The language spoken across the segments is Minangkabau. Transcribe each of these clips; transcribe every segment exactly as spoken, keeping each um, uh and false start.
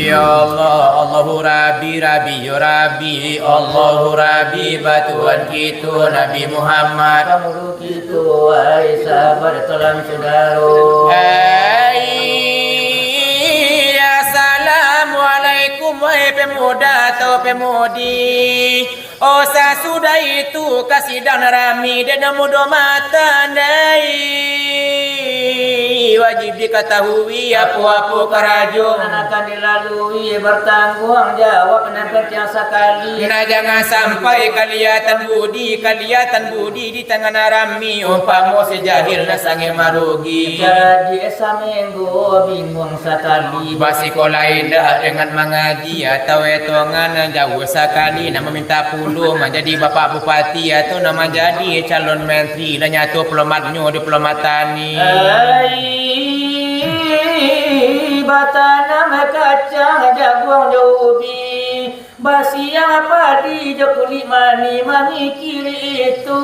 Ya Allah, Allahu Rabbi, Rabbi, ya Rabbi, Allahu Rabbi, ba Tuhan kito Nabi Muhammad. Kamu kito, wahai sahabat, salam saudaro. Hai, assalamualaikum, wahai pemuda atau pemudi. Oh, sasudah itu, kasidang nan rami, dek nan mudo matan, dai. Wajib dikatahui, apo-apo karajo nan akan dilalui, bertangguang jawab nan pantiang sakali. Nah, jangan sampai kaliatan budi, kaliatan budi di tangah nan rami, umpamo si jahil nan sangaik marugi. Jadi saminggu bingung sakali. Basikola indak dengan mangaji, atau etongan jauah sakali, nak maminta puluah, manjadi bapak bupati, atau nak manjadi calon menteri, lah nyato pelomatnyo di pelomat tani. Ai, batanam kacang, jaguang jo ubi, basiang padi jo kulik mani, mamikiri itu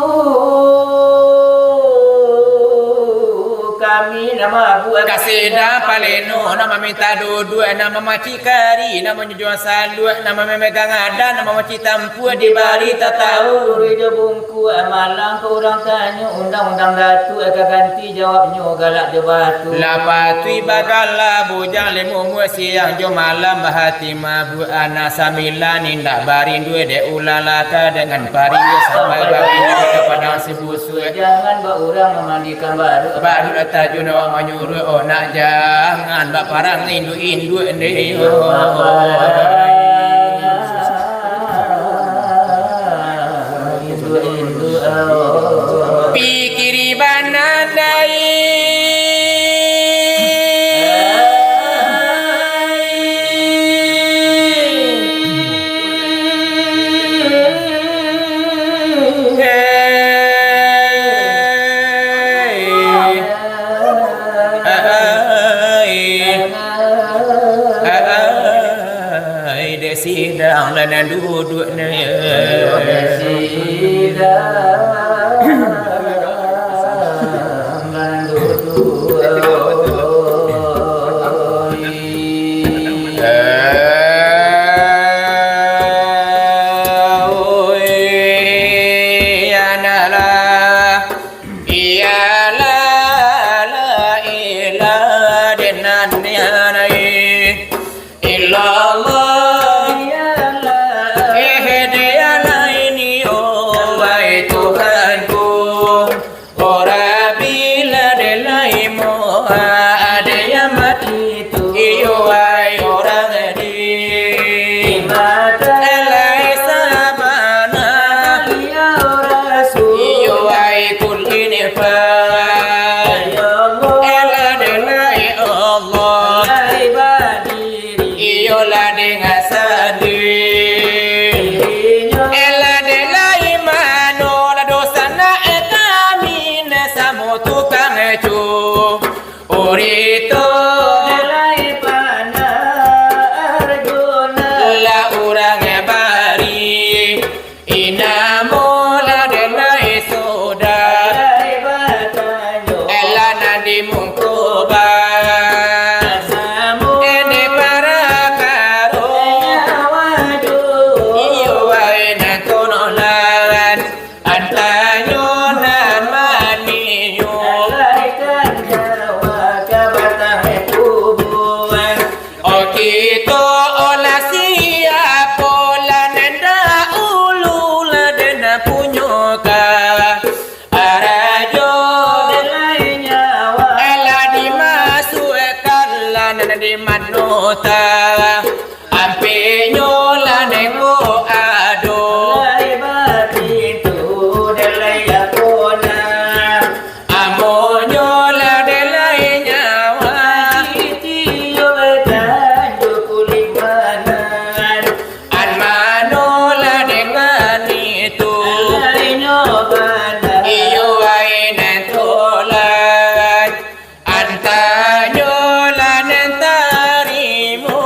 kami nan mabuek. Kasidang paleno, nak maminta duduak, nak mamaci kari, nak manyujuang saluak, nak mamegang adan, nak mamaci tampuak, dibari tatau. Turi jo bungkuak, malang ko urang tanyo, undang-undang datuak, ka ganti jawabnyo galak jo batu. Lah patuik bagala bujang, limo muek siang jo malam, bahati mabuak anak sambilan, indak barindu dek ulah laka dengan pari, sampai barindu ka padang sibusuak. Jangan ba urang mamandikan baruak, baruak tajun awak manyuruak, oh nak jangan baparang induak-induak ni. Pikiri bana dai. Ai, dek sidang lah nan duduak ni. Dek sidang lah nan duduak. Oi, analah. Iyalah, la ilaha dinannya illallah. Eh, dialah ini, oh, wahai Tuhanku. Ora bila delai mo, ada yang mati tu. Iyo, wahai orang di mata. Elai sabana. Iyo, wahai kul ini fa. Ela delai Allah. Iyolah dengan sandi. Ela delai mano lah dosa nak kami nak samo tukang cu. Urito. Delai panar guna. Lah urang bari. Inamo lah denai sudah. Elah nan dimungkuban. Ini parakaro. Iyo, wai nan tolongan. Antanyo nan maniyo. Alaikan nyawa ka batang tubuh. Oh, kito olah siapo lah nan dahulu lah den punyo ka arajo. Delai nyawa. Elah dimasuakkan lah nan di mano ta. Ampeknyo lah nengok ado. Lai bapintu delai apo nah. Amonyo lah delai nyawa. Sitiok tanjo kulik banan. An mano lah dengan itu. Lainyo banan. Iyo, wai nan tolak. Antanyo lah nan tarimo.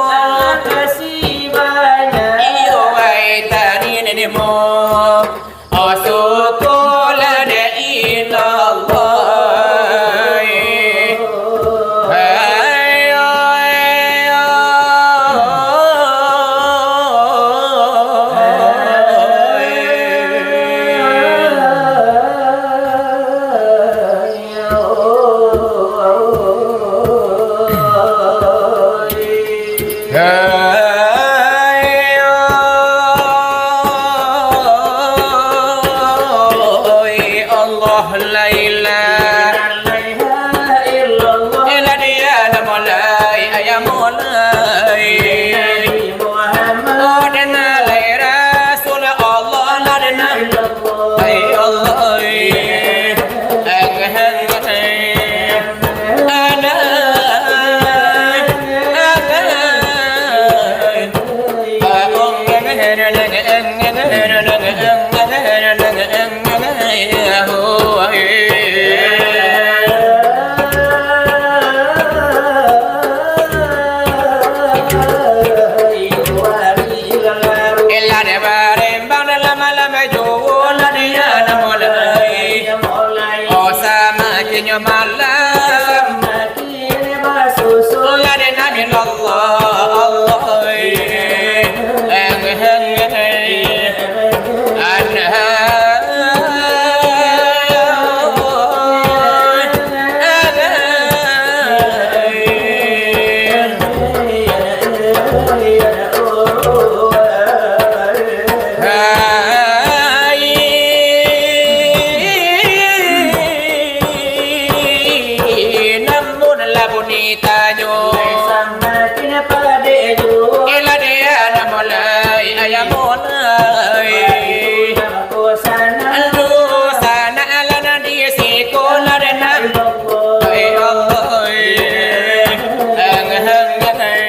Oi Allah, la ilaha illallah. Lah di alam mulai, ayah mulai. Oh, dena lai Rasul Allah, lah dena. Ai Allah, ai. Ai, ai. Lah dek barembang dalam malam juo, lah dek alam mulai. Oh, samakinnyo malam. Lah dek nami Allah, Allah. Namun lamun ditanyo, lah dek alam mulai, ayah mulai. Aduh, sanak lah nan di siko, lah dek nami. Ai Allah, ai. Ang, ang, ai.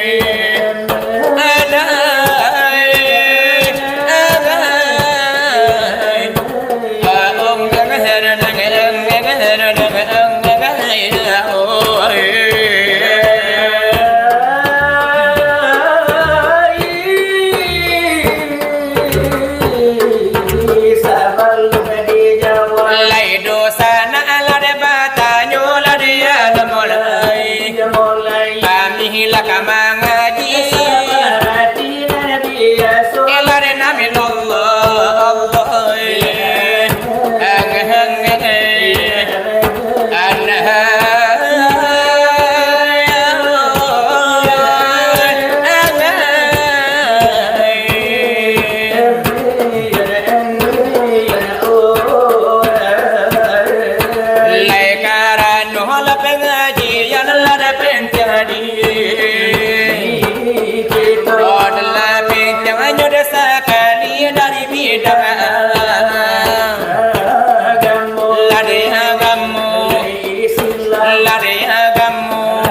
Lai dosa nak lah dek batanyo, lah dek alam mulai. Kami lah ka mangaji. Lah dek nami Allah, Allah. Ang, ang, ang. Lai karano lah pangajian lah dapek jadi. Oh, lah pantiangnyo dek sakali dari bidang agamo. Lah dek agamo. Lah dek agamo.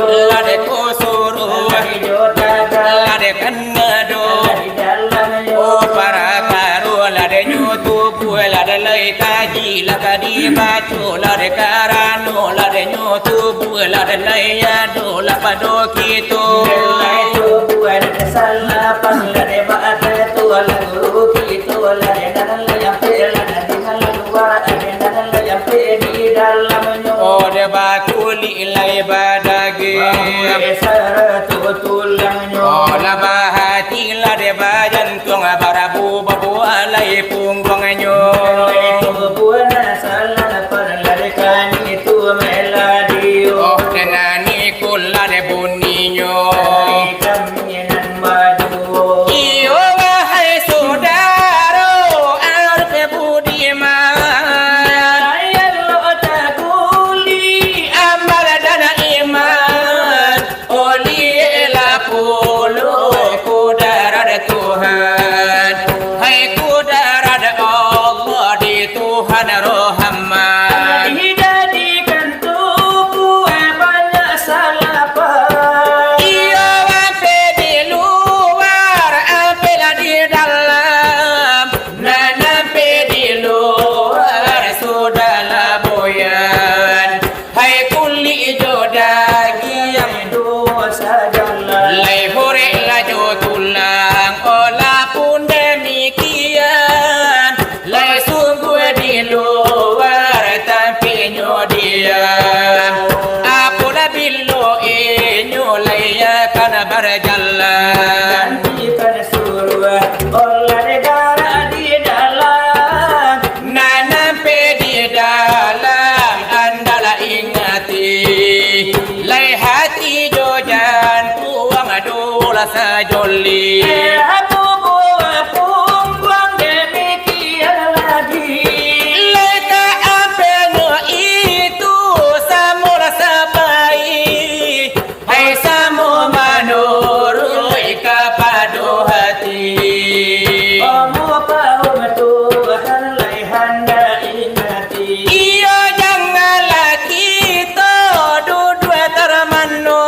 Lah dek kusuruh. Lah dek kanado. Oh, parakaro lah dek nyo tubuah, lah dek lai kaji, lah ka dibaco, lah dek karano, lah dek nyo tubuah, lah dek lai ado, lah pado kito. Lai tubuah, lah dek salapan, lah dek bak ado tu, lah guru kito, lah dek dalam, lah dek ampek, lah dek dalam, luar, lah dek dalam, lah dek ampek di dalamnyo. Oh, dek bakulik lai badagiang. Ampek sarato tulangnyo. Oh, lah bahati, lah dek bajantuang, barabu babuah lai pungguangnyo. Lai tubuah nan salah, lah dek kami tu meladio. Oh, dek nani kula dek buninyo. Lai kami nan baduo. Iyo, wahai sudaro, Arif Budiman. Ayo lo taguli amal dan iman. Olehlah pulo kudarat Tuhan, hai kudarat Allah di Tuhan Rahman. Dijadikan tubuah banyak salapan. Iyo, ampek di luar, ampeklah di dalam. Nan ampek di luar sudahlah buyan. Hai kulik jo dagiang, lai hurek lah jo tulang. Walaupun demikian, lai sungguah di luar tampeknyo diam. Apolah bilo inyo lai akan bajalan. Suruah olah negara di dalam. Nan ampek di dalam, andalah ingati, lai hati jo jantuang sajoli. Eh, aku buah pungguang demikian lagi. Lai ka ampeknyo itu samo lah sapai. Hai samo manuruik kapado hati. Omo paum Tuhan lai handak ingati. Iyo, janganlah kito duduak tarmano.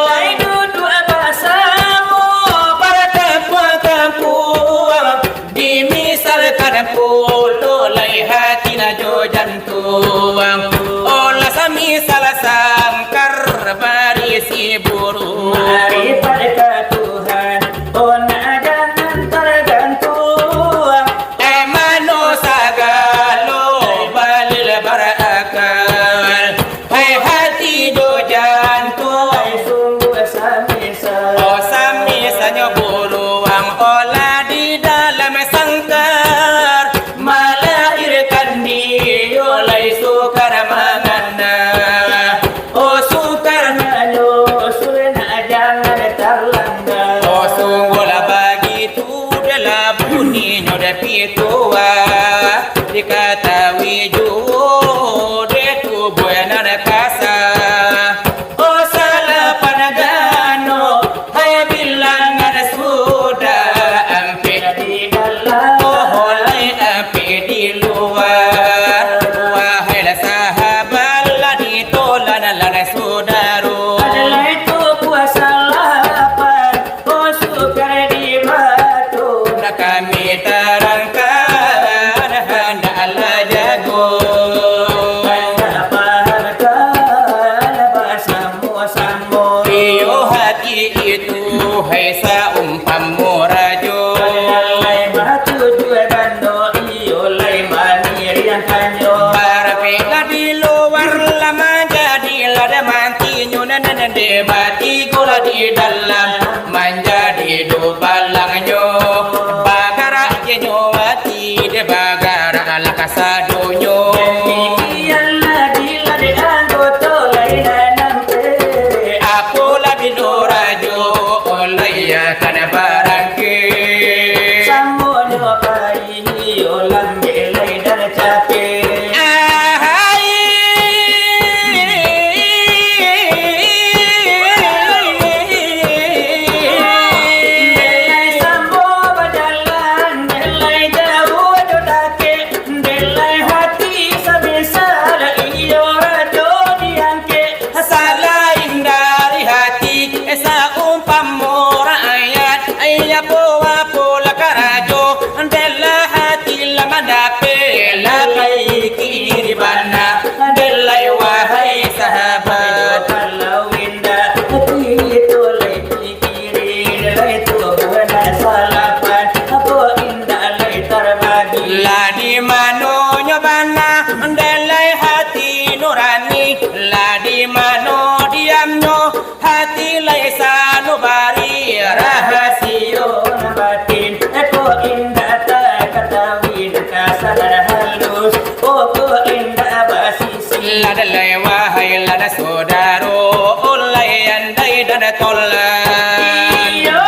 Lai duduak basamo. Baratampuang-tampuang. Dimisalkan pulo lai hati nan jo jantuang. Olah samisal sangkar barisi buruang. Maripat ka Tuhan, oh nak jangan targantuang. Eh, mano sagalo balil barakal. Hai hati jo jantuang. Hai sungguah samisal. Oh, samisalnyo buruang olah di dalam sangkar. Malahirkan dio lai sukar mangana. Oh, sukar manyo, sudah nak jangan talangga. Oh, sungguahlah bagitu, dah lah buninyo dah pituah. Dikatahui juo dek tubuah nan kasa. Oh, salapan gano, hai bilangan sudah ampek di dalam, oh, lai ampek di lua. Wahailah sahabat, lah ditolan, lah sudaro. Adalah itu puasa lapan. Oh, sukar di batu. Nak kami tarangkan, handaklah jago. Handak pahamkan basamo-samo. Iyo, hati itu, hai saumpamo rajo. Lai batujuah bando, iyo, lai maniriang kanyo. Barapeklah di luar lah manjadi lah daman. Inyo nan, nan, nan dek batigo lah di dalam, manjadi dubalangnyo, bagarak inyo ati, dek bagarak lah kasadonyo. Demikianlah bila dek anggoto lain nan ampek. Apolah bilo rajo, olai akan barangkek. Samonyo pai. Iyo lambek lai dan capek. Ahai. Dek lai samo bajalan, dek lai jauah jo dakek, dek lai hati samisal iyo rajo diangkek. Salain dari hati, saumpamo rakyat, apo-apo lah karajo, dek lah hati lah mandapek, lah baik kini bana, dek lai wahai sahabat. Kalau indak, hati itu lai pikirin, lai tubuah nak salapan, apo indak lai tarbagi. Lah di mano nyo bana, dek lai hati nurani, lah di mano diamnyo, hati lai sanubari, rahasio nan batin, ko indak takatahui, nan ka sadar halus, ko indak basisi. Lah dek lai wahai lah sodaro, olai andai dan tolak. Iyo.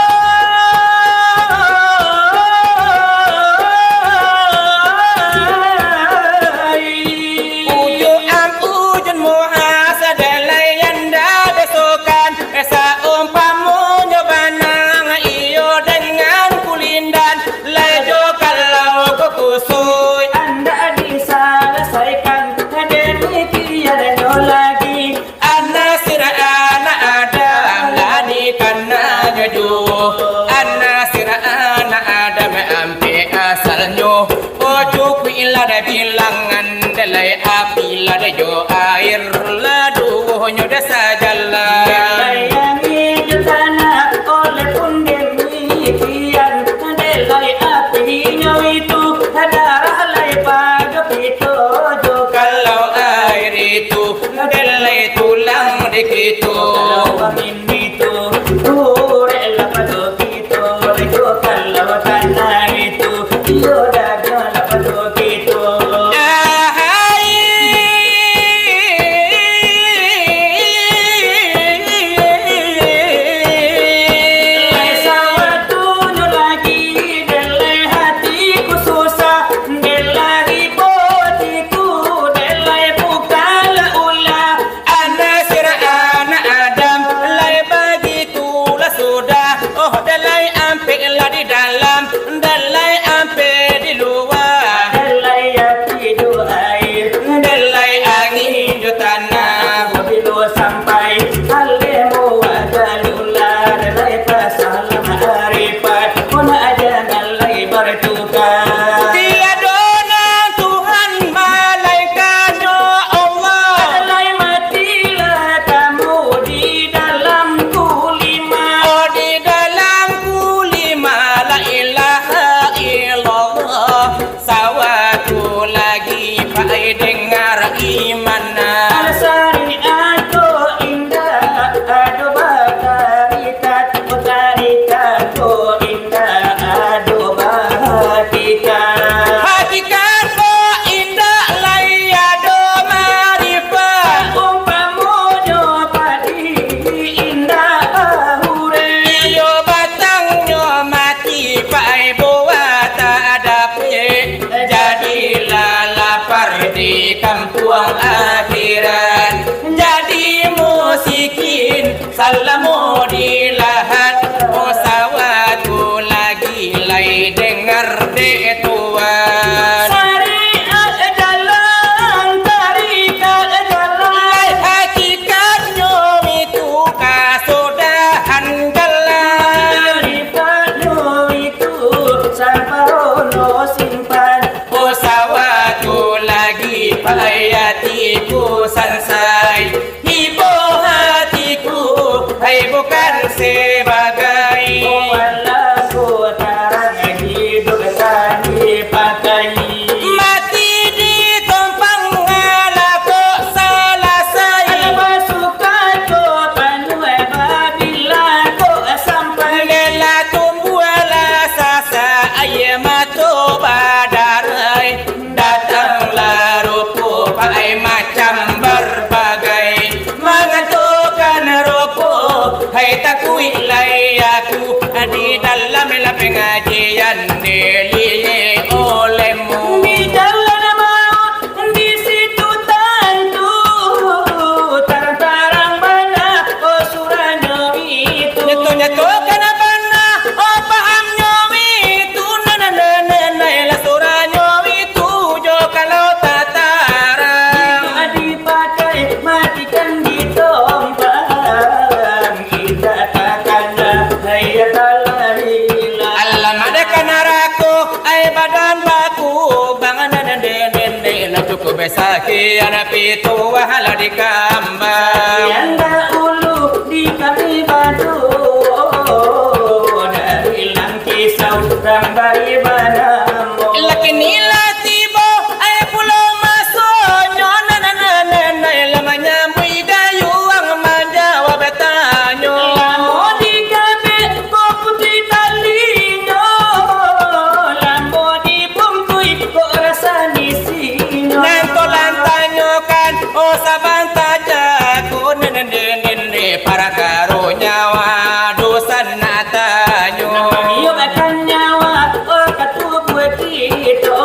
Ujuang ujun muha sadalai anda besokan, saumpamonyo banang iyo dengan kulindan, lajo kalau kukusui. Anda disalasaikan, demikian nyo lagi. Anasir anak Adam lah dikananyo juo. Anasir anak Adam ampek asalnyo. Ojo kuilah dek bilangan, dek lai api lah dek jo air, lah duonyo dek sajalan. Dek lai angin jo tanah, oleh pun demikian, dek lai apinyo itu, darah lai paga pito jo. Kalau air itu, dek lai tulang dek kito. Kalau angin itu, urek lah pado kito, jo kalau tanah itu, iyo dagiang lah pado kito. Ahai. Di lahat, oh, sawah tu lagi lai dengar dek tuan. Syariat jalan, tarikat jalan. Lai hakikatnyo itu kasudahan jalan. Makrifat nyo itu samparono simpan. Oh, sawah tu lagi pai atiku sansai. Ibo hatiku, hai bukan sabagai. Walau tarang hidup tadi pakai. Mati di tompang alah kok salasai. Alah basuka kok panuai babila kok sampai. Bela tumbuahlah sasa aia mato badarai. Datanglah rokok, pakai macam barbagai. Mangantokan rokok, hai takuik lai aku. Di dalam lah pangajian diliek olehmu. Di jalan maut, di situ tantu tarang-tarang bana, oh, suranyo itu. Nyato-nyatokan bana, oh, pahamnyo itu. Nan, nan, nan, nan, nan, lah suranyo itu jo kalau tatarang. Itu dipakai matikan di tompang, indak takana, hai, ya, talahilah. Alam ada ka narako, ai badan baku, banganan dendek, lah cukup sakian, pituah lah dikambang. Sakian dahulu di kami badu, dari langkisau rambari banamo. Lakini lah tibo, ai pulo masonyo, nan, nan, nan, nan, nan, lah manyambuik gayuang manjawab tanyo. Lamo dikabek ko putuih talinyo, lamo dibungkuih ko rasa isinyo. Nan tolan tanyokan, oh, sabanta jago, nan, nan, nan, nan, nan, parakaro nyawa, dosan nak tanyo. Nan maniupkan nyawa, oh, ka tubuah kito,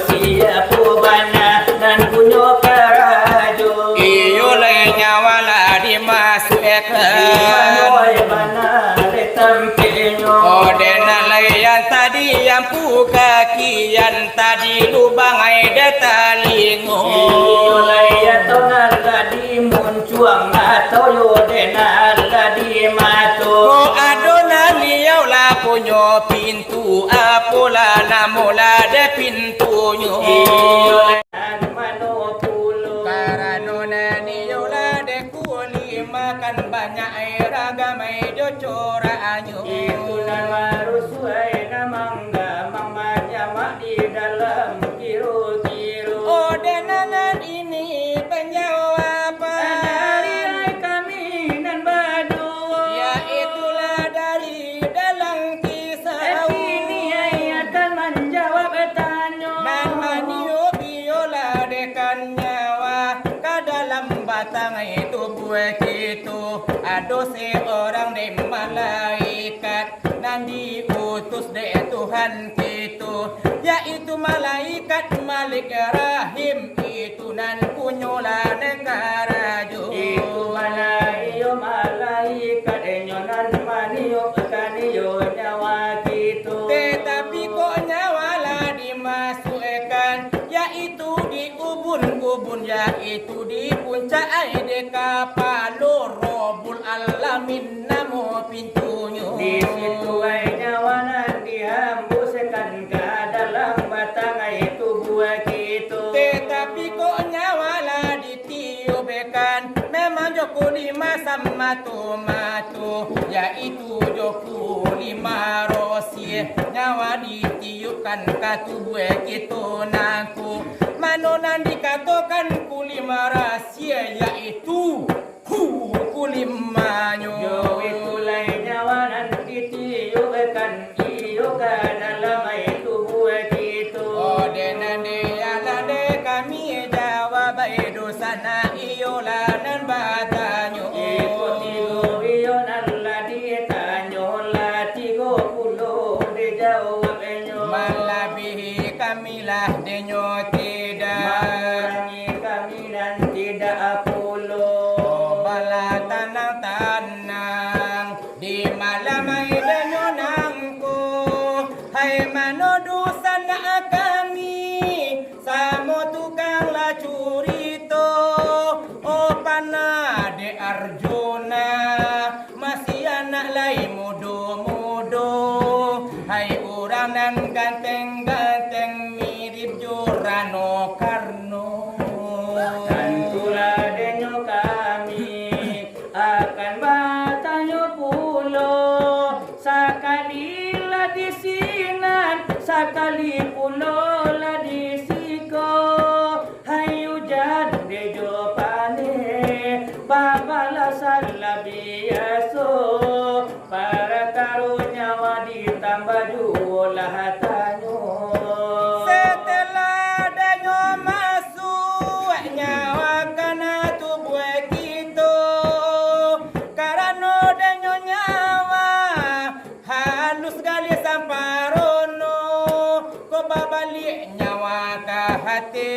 siapo bana nan punyo karajo. Iyo lai nyawa lah dimasuakkan. Di mano bana lai tampeknyo. Oh, dek nan lai yang tadi yang pukakian tadi lubang ai dek talingo. Iyo lai atau nan tadi mun cuang atau yo dek nan tadi mato. Ko ado nan liau lah punyo pintu, apolah namo lah dek pintunyo. Iyo, nan mano pulo. Karano nan iyo lah dek kulimakan banyak ai ragam ai jo coraknyo. Itu nan marusuah ai nan manggamang manyamak di dalam kiro-kiro. Oh, dek nan ini panjawaban. Dari ai kami nan baduo. Yaitulah dari dalam kisah. Kini ai akan manjawab tanyo. Nan maniup iyolah dekan nyawa ka dalam batang tubuah kito. Ado seorang dek malaikat nan diutus dek Tuhan kito, yaitu malaikat Malik Rahim, itu nan punyo lah nan karajo. Itu mala iyo malaikat inyo nan maniupkan iyo nyawa kito. Tetapi kok nyawa lah dimasuakkan, yaitu di ubun-ubun, yaitu di puncak ai dek kapalo Rabbul Alamin namo pintunyo. Di situ ai nyawa nan dihambuskan ka dalam batang ai tubuah kito. Tetapi kok nyawa lah ditiupkan, memang jo kulima samato-mato, yaitu jo kulima rosie, nyawa ditiupkan ka tubuah kito nangko. Mano nan dikatokan kulima rosie, yaitu Hu, kulimanyo. Yo, itu lai nyawa nan ditiupkan iyo ka dalam ai tubuah kito. Oh, dek nan dek alah dek kami jawab ai dosa nak iyolah nan batanyo. Iko tigo iyo nan lah ditanyo, lah tigo pulo dijawabnyo. Malabihi kami lah denyo tidak. Makurangi kami nan tidak pulo. Oh, bala tanang tan Ganteng-ganteng mirip jo Rano Karno. Tantulah denyo kami akan batanyo pulo, sakali lah di sinan, sakali pulo lah di siko. Hai ujan dek jo paneh, babalasan lah biaso. Parakaro nyawa ditambah juolah tanyo. Setelah danyo masuak nyawa kana tubuah kito, karano danyo nyawa halus gali samparono, ko babaliak nyawa ka hati.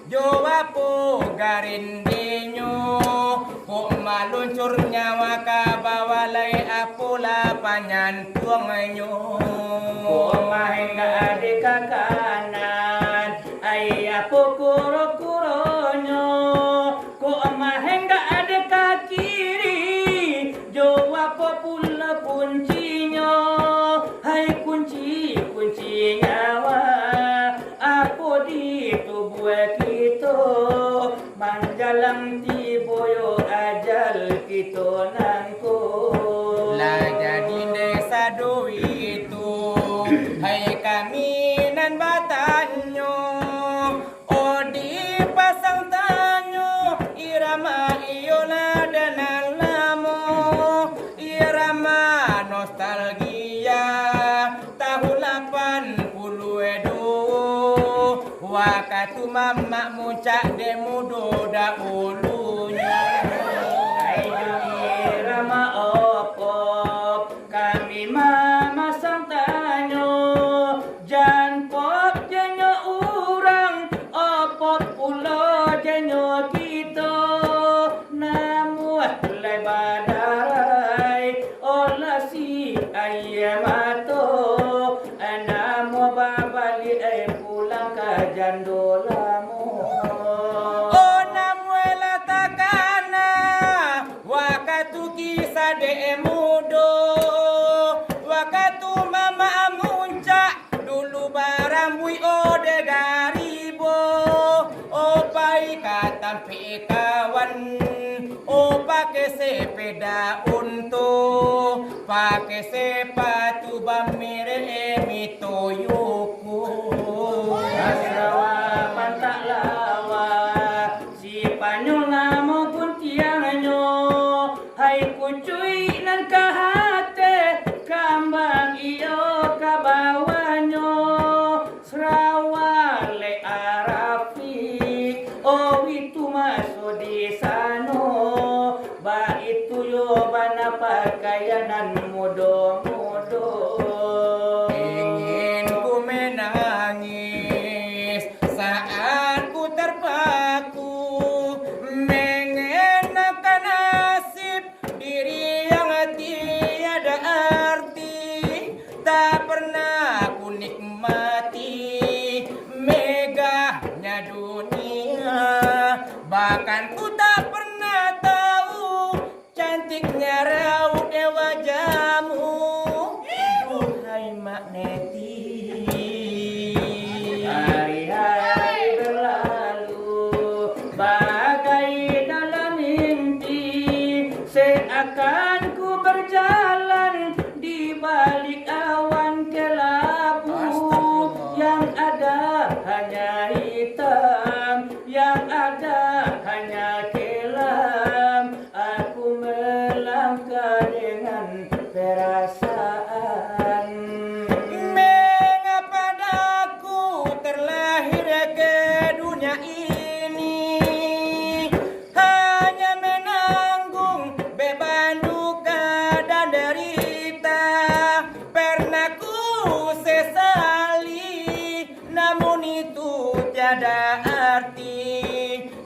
Jo apo garindinyo, kok maluncur nyawa ka bawah lai, apolah panyantuangnyo. Kok mahenggak ade ka kanan, ai apo kuro-kuronyo. Kok mahenggak ade ka kiri, jo apo pulo kuncinyo. Hai kunci-kunci nyawa, apo di tubuah kito, manjalang tibo yo ajal kito nangko. Lah jadi dek sado itu, hai kami nan batanyo, oh dipasang tanyo, irama iyo lah nan lamo, irama nostalgia. Tahun lapan puluah duo, wakatu mamak muncak dek mudo dahulunyo. Ai jo irama opop, kami mamasang tanyo, jan pop jenyo urang, opop pulo jenyo kito. Namuah lai badarai, olah si aia mato, namuah babaliak ai pulang ka jando lamo. Oh, namuah lah takana, wakatu kisah dek mudo, wakatu mamak muncak, dulu barambuik ode garibo, oh pai ka tampek kawan, oh pakai sepeda untu, pakai sepatu bamerek Mitoyoko. Rasawa pantak lawa, si Panyul namo guntiangnyo, hai kucuik nan ka ateh, kambang iyo ka bawahnyo, sarawa lek Arafik, oh itu maso di sano, baitu yo bana pakaian nan mudo-mudo. Ingin ku menangis saat ku terpaku, mengenakan nasib diri yang tiada arti. Tak pernah ku nikmati megahnya dunia, bahkan ku tak pernah tahu cantiknya raut wajahmu, duhai Mak Neti. Hari-hari berlalu bagai dalam mimpi, seakan ku berjalan di balik awan kelabu. Astagfirullah. Yang ada hanya hitam, yang ada hanya kelam. Aku melangkah dengan perasaan. Mengapa aku terlahir ke dunia ini, hanya menanggung beban duka dan derita? Pernah ku sesali, namun itu tiada arti.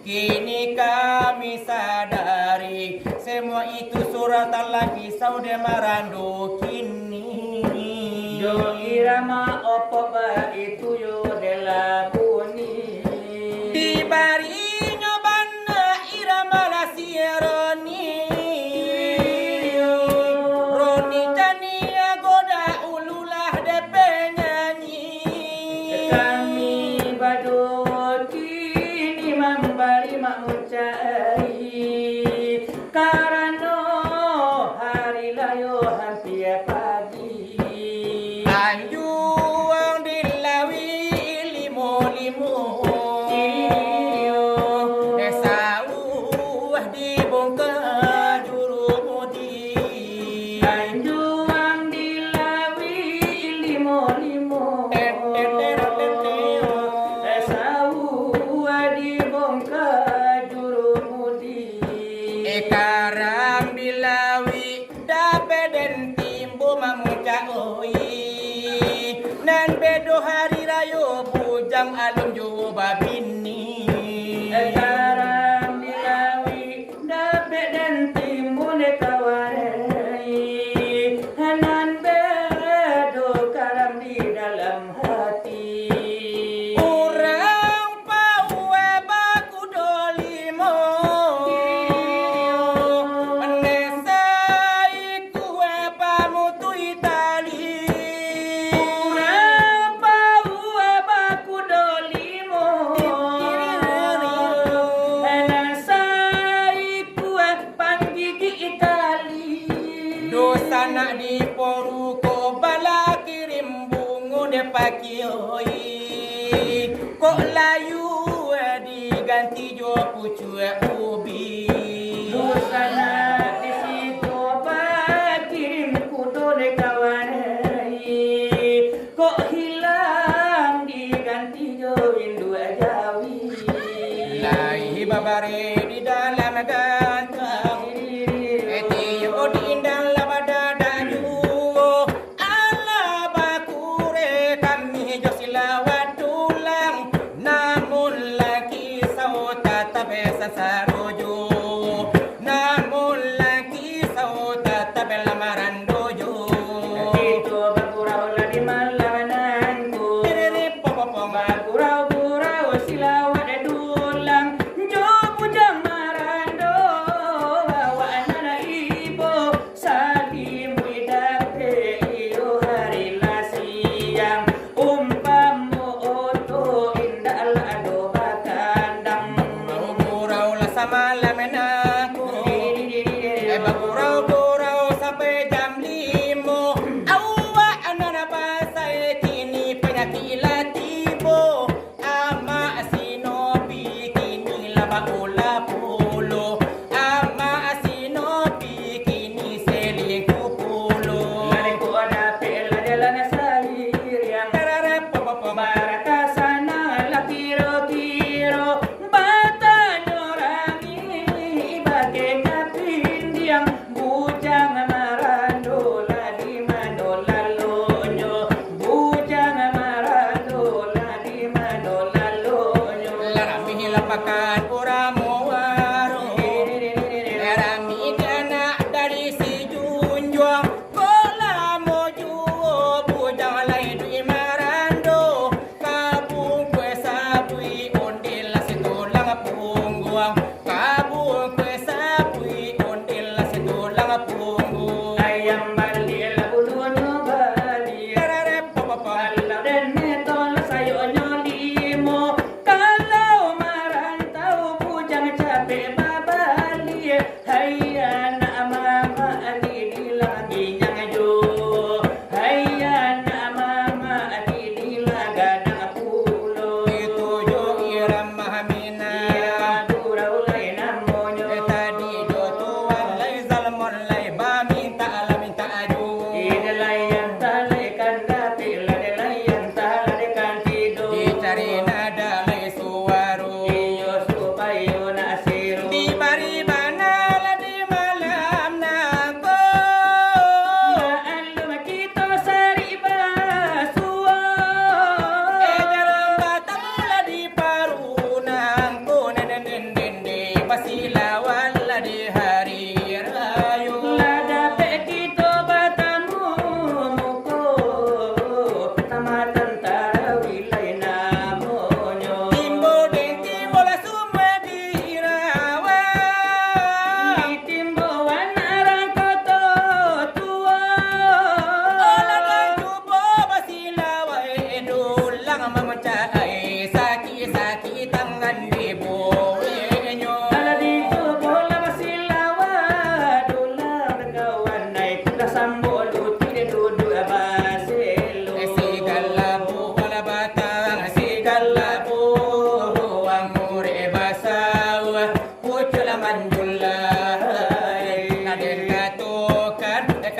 Kini kami sadari, semua itu suratan lah kisah dek marando kini. Jo irama opop baitu yo dek lah bunyi. Dibarinyo bana irama lah si Roni. Roni caniago dahulu lah dek penyanyi. Ayo hampia pagi. Anjuang di Lawi limo-limo. Sauah di Bongka Jurumudi. Anjuang di Lawi limo-limo. Sauah di Bongka Jurumudi. Eh, karang di Lawi dapek den timbo mamuncak, oi. Nan bedo hari rayo bujang alun juo babini. Karang di Lawi dapek den timbo dek kawan, oi. Nan bedo karang di dalam hati. Urang Pauah bakudo limo, saikua pamutuih tali. Urang pauah bakudo limo, saikua panggigik tali. Dunsanak di poruko bala kirim bungo dek pakioi. Kok layu diganti jo pucuak ubi. Dunsanak di siko bakirim kudo dek kawan, kok hilang diganti jo induak jawi. Lai babareh di dalam gantang, eh, tiok di indang lah badadak juo. Alah bakureh kami jo silawat tulang, namun lah kisau tatap sansaro juo, namun lah kisau tatap lah marando juo. Kito bagurau lah di malam nangko. Tiriri popopong. Bagurau-gurau silawat tulang, jo bujang marando, awak nan ibo. Salimui dapek iyo hari lah siang, umpamo oto indak lah ado bakandang. Bagurau-gurau lah samalam nangko, eh, bagurau-gurau sampai jam limo. Awak nan basai kini panyakik lah tibo. Amak si Nopi kini lah baolah pulo. Amak si Nopi kini selingkuh pulo. Lah dengkok dapek lah jalan sariang. Tararap, pop, pop, pop. Baraka sanang lah kiro-kiro. Batanyo rami bagai kapindiang. Bujang marando lah di mano lalonyo? Bujang marando lah di mano lalonyo? Lah rami lah pakan urang muaro. Lah rami di anak dari si Junjuang. Kok lamo juo bujang lai duik marando. Kabungkuih sabuik ondel lah satulang pungguang. Kabungkuih sabuik ondel lah satulang pungguang. Ayam baliak lah bulunyo baliak. Tararap, pop, pop, pop. Kalau den meto lah sayoknyo limo. Kalau marantau bujang capek babaliak. Hai anak mamak, ati dilah ginyang jo. Hai anak mamak, ati dilah gadang pulo. Itu jo Iramah Minah. Iyo, gurau lai namonyo. Eh, tadi jo tuan lai Zalmon lai baminta.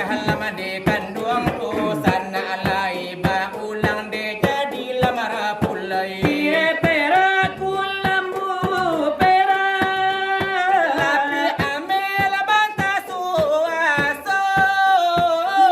Halaman di kanduang tu, sanak lai baulang dek, jadi lamara pulai. Iye perak ku lambu perak. Tapi amel bantah suaso.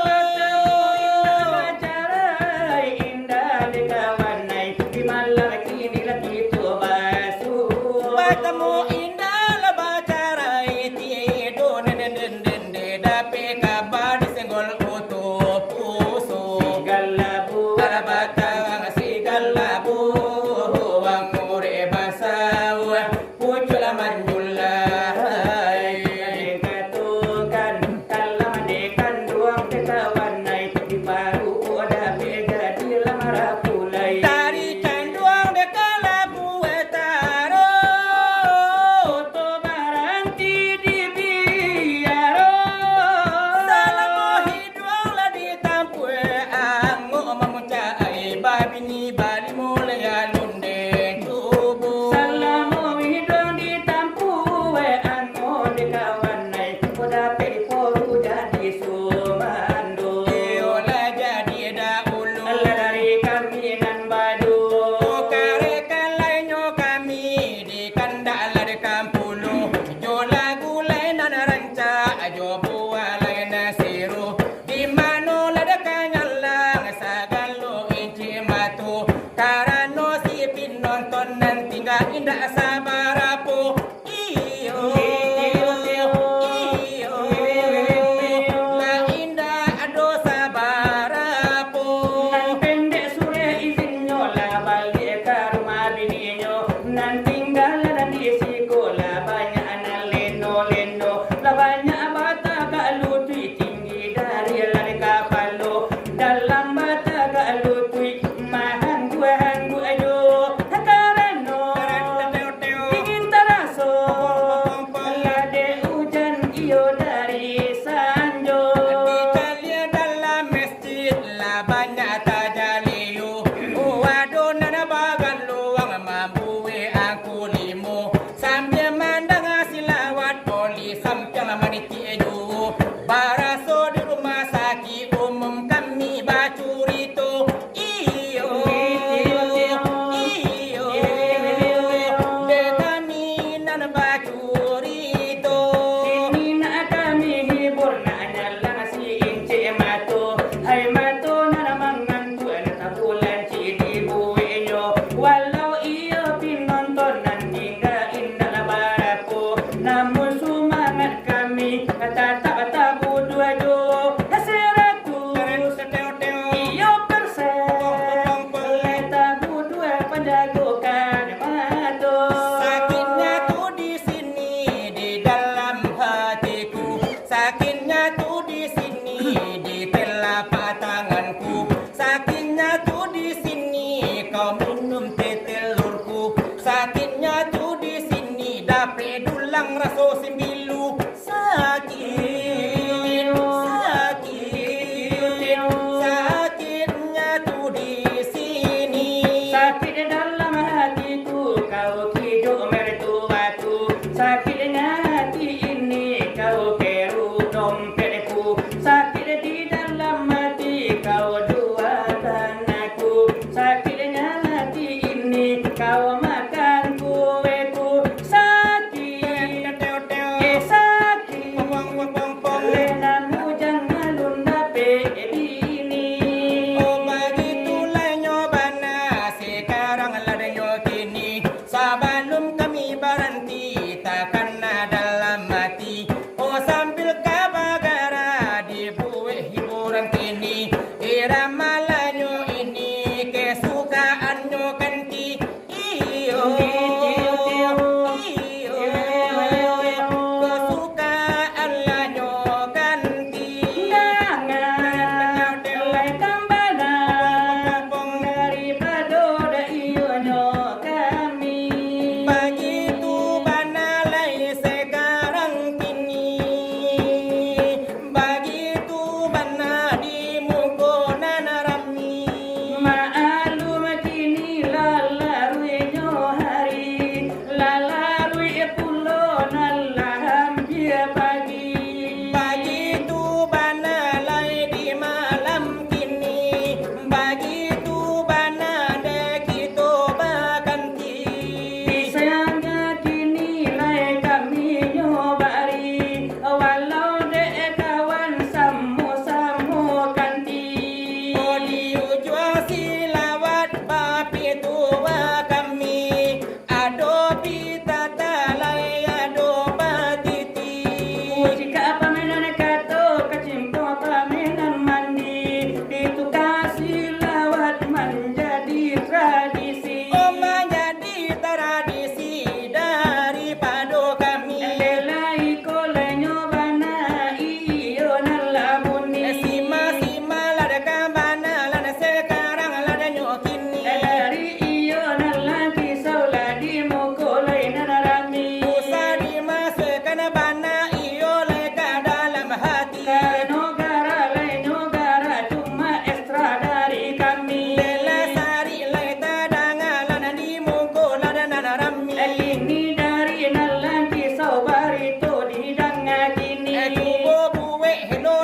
Batamu indah bacarai, indah dek kawan ai, di malam kini lah kito basuo. Batamu indah lah bacarai, tido nenden den den de, dapek kaba di senggol utu.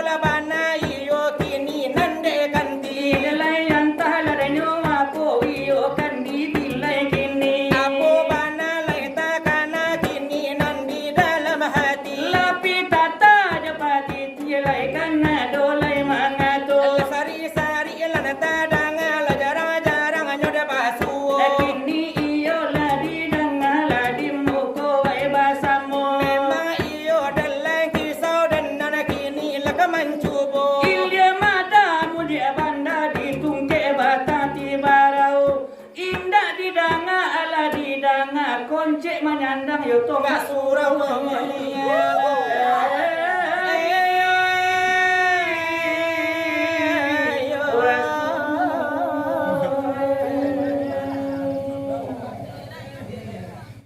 Lah bana iyo kini nan dek kanti. Dilai antah ladanyo apo iyo kan ditilai kini. Apo bana lai takana kini nan di dalam hati. Lah pitata jo patiti lai kan ado lai mangato. Lah sari-sari lah nan tadanga lah jarang-jarang nyo dek basuo. Lah kini iyo lah didanga lah di muko wai basamo. Memang iyo dalam kisau dan nan kini lah ka mancubo. Ilia mata mudiak banda ditungkek batang ti barau. Indak didanga alah didanga koncek manyandang yo tonggak surau.